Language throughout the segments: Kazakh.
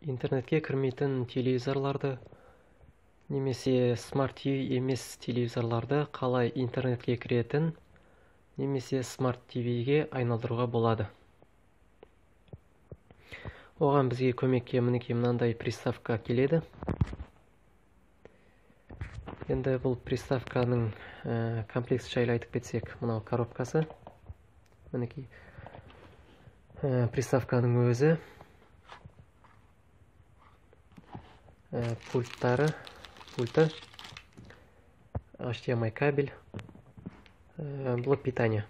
Интернетке кірмейтін телевизорларды немесе Smart TV емес телевизорларды қалай интернетке кіретін немесе Smart TV-ге айналдыруға болады. Оған бізге көмекке мінекей мынандай приставка келеді. Енді бұл приставканың комплексі жайлы айтып кетсек, мынау коробкасы. Мінекей приставканың өзі, пульттары, пульті, HDMI кабель, блок питания.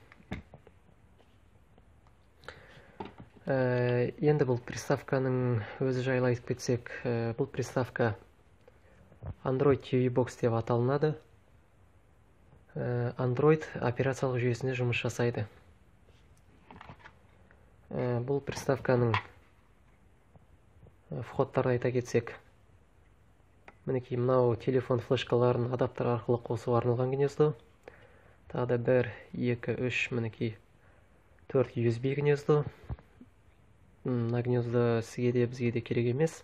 Енді бұл приставканың өзі жайлы айтып кетсек, бұл приставка Android TV Box деп аталынады. Android операциялық жүйесінде жұмыс жасайды. Бұл приставканың входтарын айта кетсек, мінекей мынау телефон флешкаларын адаптер арқылы қосуға арналған гнездо. Тағы да 1, 2, 3, мінекей 4 USB гнездо. Мына гнездо сізге де бізге де керек емес.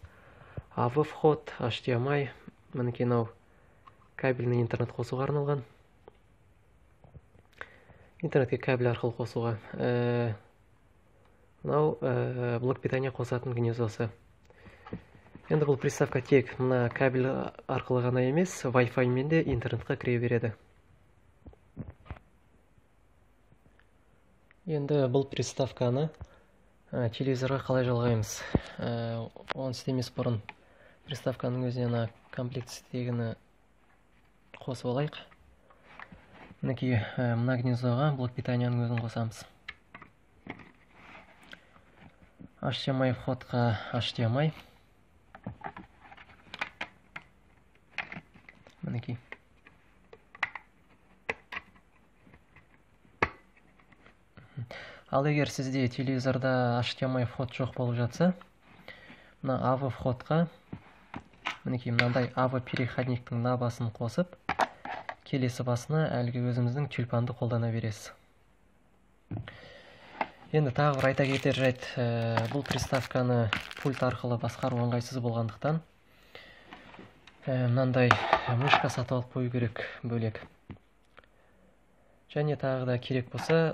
AV вход, HDMI, мінекей мынау кабельный интернет қосуға арналған. Интернетке кабель арқылы қосуға. Мынау блок питания қосатын гнездосы. Енді бұл приставка тек мына кабель арқылы ғана емес, Wi-Fi мен де интернетке кіре береді. Енді бұл приставканы телевизорға қалай жалғаймыз? Оны істемес бұрын приставканың өзіне мына комплектістегіні қосып алайық. Мінекей мына гнездоға блок питанияның өзін қосамыз. HDMI входқа HDMI. Мінекей. Ал егер сізде телевизорда HDMI вход жоқ болып жатса, мына AV входқа мінекей мынандай AV переходниктің мына басын қосып, келесі басына әлгі өзіміздің тюльпанды қолдана бересіз. Енді тағы бір айта кетер жайт, бұл приставканы пульт арқылы басқару ыңғайсыз болғандықтан мынандай мышка сатып алып қою керек бөлек. Және тағы да керек болса,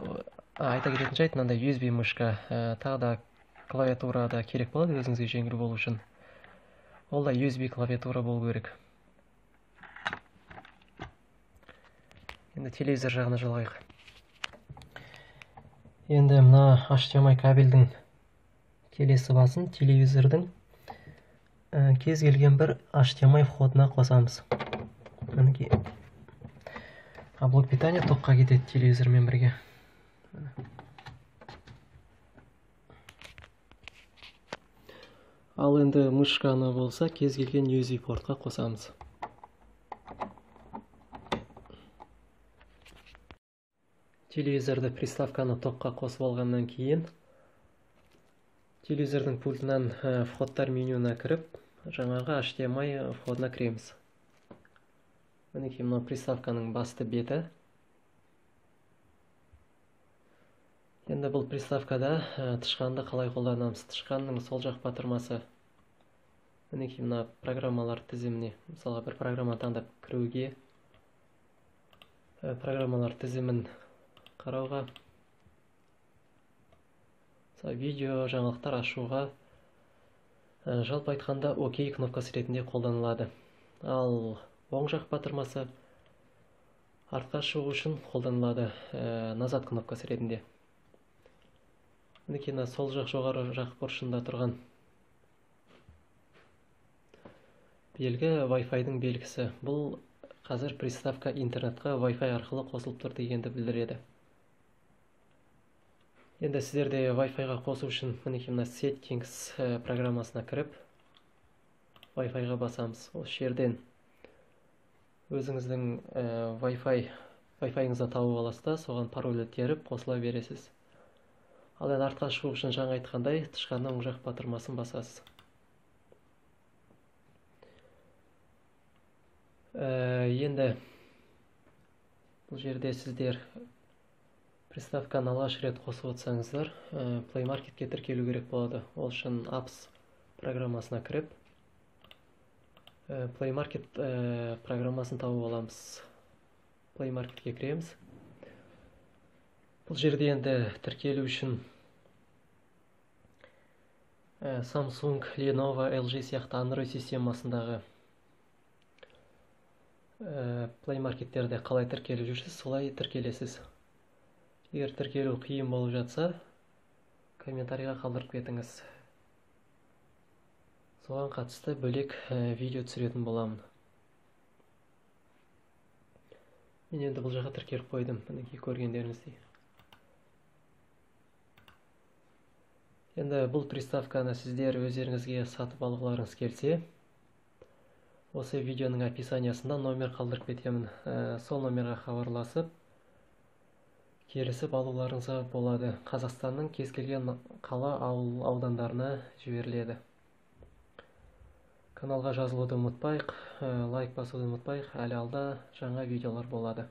айта кететін жайт, мынандай USB мышка, тағы да клавиатура да керек болады өзіңізге жеңіл болу үшін. Ол да USB клавиатура болу керек. Енді телевизор жағына жалғайық. Енді мына HDMI кабельдің келесі басын телевизордың кез келген бір HDMI входына қосамыз. Мінекей. А блок питания тоққа кетеді телевизормен бірге. Ал енді мышканы болса кез келген USB портқа қосамыз. Телевизорды приставканы тоққа қосып алғаннан кейін телевизордың пультынан входтар менюына кіріп, жаңағы HDMI входына кіреміз. Мінекей мынау приставканың басты беті. Енді бұл приставкада тышқанды қалай қолданамыз? Тышқанның сол жақ батырмасы мінекей мына программалар тізіміне, мысалға бір программа таңдап кіруге, программалар тізімін қарауға, мысалы видео жаңалықтар ашуға, жалпы айтқанда ОК кнопкасы ретінде қолданылады. Ал оң жақ батырмасы артқа шығу үшін қолданылады, назад кнопкасы ретінде. Мінекей мына сол жақ жоғары жақ бұрышында тұрған белгі Wi-Fi-дің белгісі. Бұл қазір приставка интернетқа Wi-Fi арқылы қосылып тұр дегенді білдіреді. Енді сіздерде Wi-Fi-ға қосу үшін мінекей мына Settings программасына кіріп Wi-Fi-ға басамыз. Осы жерден өзіңіздің Wi-Fi-ыңызды тауып аласыз да, соған парольді теріп қосыла бересіз. Ал енді артқа шығу үшін жаңа айтқандай тышқанның оң жақ батырмасын басасыз. Енді бұл жерде сіздер приставканы алғаш рет қосып отырсаңыздар, Play Marketке тіркелу керек болады. Ол үшін Apps программасына кіріп, Play Market программасын тауып аламыз. Play Marketке кіреміз. Бұл жерде енді тіркелу үшін Samsung, Lenovo, LG сияқты Android системасындағы Play Marketтерде қалай тіркеліп жүрсіз, солай тіркелесіз. Егер тіркелу қиын болып жатса, комментарийға қалдырып кетіңіз. Соған қатысты бөлек видео түсіретін боламын. Мен енді бұл жаққа тіркеліп қойдым, мінекей көргендеріңіздей. Енді бұл приставканы сіздер өздеріңізге сатып алғыларыңыз келсе, осы видеоның описаниясында номер қалдырып кетемін. Сол номерға хабарласып, келісіп алуларыңызға болады. Қазақстанның кез келген қала, ауыл, аудандарына жіберіледі. Каналға жазылуды ұмытпайық, лайк басуды ұмытпайық. Әлі алда жаңа видеолар болады.